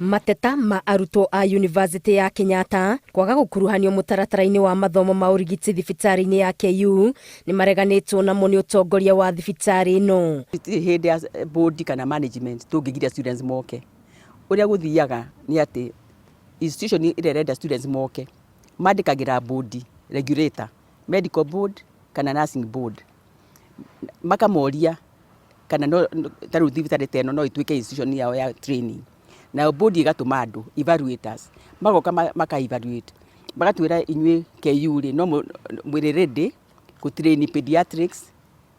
Mateta ma arutwo a Yunivasĩtĩ ya Kenyatta kwaga gũkuruhanio mũtaratara-inĩ wa mathomo ma ũrigiti thibitarĩ-inĩ ya KU nĩ mareganĩtwo namo nĩ ũtongoria wa thibitarĩ ĩno. Gũtirĩ hĩndĩ ya board kana management tũngĩgiria students moke. Ũrĩa gũthiaga nĩ atĩ institution ĩrĩa ĩrenda students moke mandĩkagĩra board regulator, medical board kana nursing board, makamoria kana no ta rĩu thibitarĩ ta ĩno no ĩtuĩke institution yao ya training. Nayo board ĩgatũma andũ evaluators, magoka maka evaluate, magatwĩra inyuĩ KU rĩ, no mwĩrĩ ready gũ train pediatrics,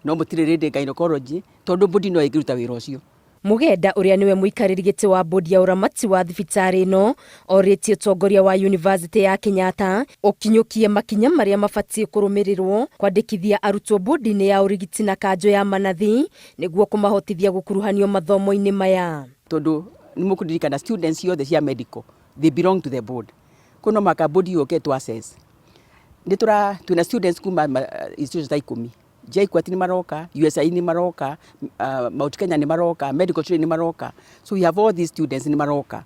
no mũtirĩ ready gynecology, tondũ board no ĩngĩruta wĩra ũcio. Mũgenda ũrĩa nĩwe mũikarĩri gĩtĩ wa bodi ya ũramati wa thibitarĩ ĩno orĩtie ũtongoria wa Yunivasĩtĩ ya Kenyatta ũkinyũkie makinya marĩa mabatiĩ kũrũmĩrĩrwo kwandĩkithia arutwo bodi-inĩ ya ũrigiti na kanjũ ya manathi nĩguo kũmahotithia gũkuruhanio mathomo-inĩ maya. Tondũ nĩ mũkũririkana students ciothe cia medical they belong to the board, koguo no mũhaka board yũke tũ assess. Nĩ tũra twĩna students kuma institutions ta 10. JKUAT nĩ maroka, USIU nĩ maroka, Mount Kenya nĩ maroka, medical training nĩ maroka. So we have all these students nĩ maroka.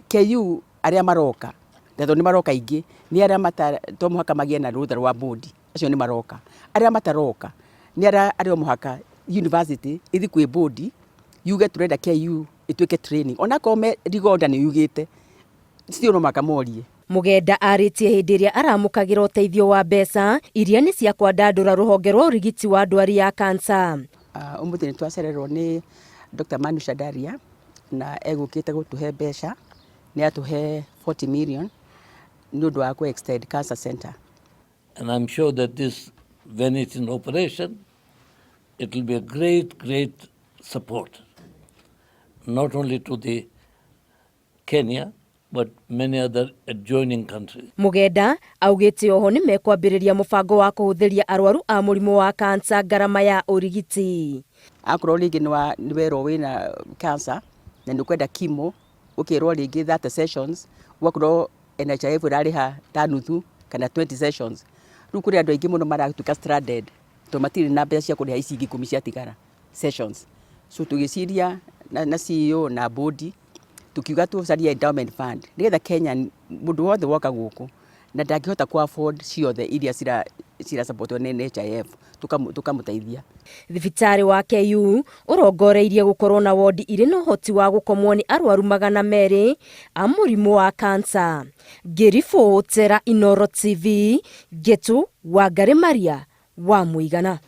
KU arĩa maroka, na tondũ nĩ maroka aingĩ, nĩ arĩa mata to mũhaka magĩe na rũtha rwa board, acio nĩ maroka. Arĩa mataroka nĩ arĩa arĩa o mũhaka university ĩthiĩ kwĩ board yuge tũrenda KU ĩtuĩke training. Onakorwo me legal order nĩ yugĩte, still no mũhaka morie. Mũgenda arĩtie hĩndĩ ĩrĩa aramũkagĩra ũteithio wa mbeca iria nĩ cia kwandandũra rũhonge rwa ũrigiti wa ndwari ya kansa. Ũmũthĩ nĩ twacererwo nĩ Dr. Manu Chandaria na egũkĩte gũtũhe mbeca, nĩ atũhe 40 million nĩ ũndũ wa kũ extend cancer center. And I'm sure that this, when it's in operation, it will be a great, great support, not only to the Kenya, but many other adjoining countries. Mũgenda augĩte oho nĩ mekwambĩrĩria mũbango wa kũhũthĩria arwaru a mũrimũ wa kansa ngarama ya ũrigiti. Akorwo rĩngĩ nĩ werwo wĩna cancer na nĩ ũkwenda chemo, ũkerwo rĩngĩ 30 sessions, ũgakorwo NHIF ĩrarĩha ta nuthu kana 20 sessions. Rĩu kũrĩ andũ aingĩ mũno maratuĩka stranded tondũ matirĩ na mbeca cia kũrĩha ici ingĩ 10 ciatigara sessions. So tũgĩciria na CEO na board tukiuga tũcarie endowment fund nĩgetha Kenya mũndũ wothe woka gũkũ na ndangĩhota kũ afford ciothe iria cira supportwo nĩ NHIF, tũkamũteithia. Thibitarĩ wa KU ũrongoreirie gũkorwo na wodi irĩ na ũhoti wa gũkomwo nĩ arwaru 200 a mũrimũ wa kansa. Ngĩribotera Inooro TV, Ngĩtũ Wangarĩ Maria wa Mũigana.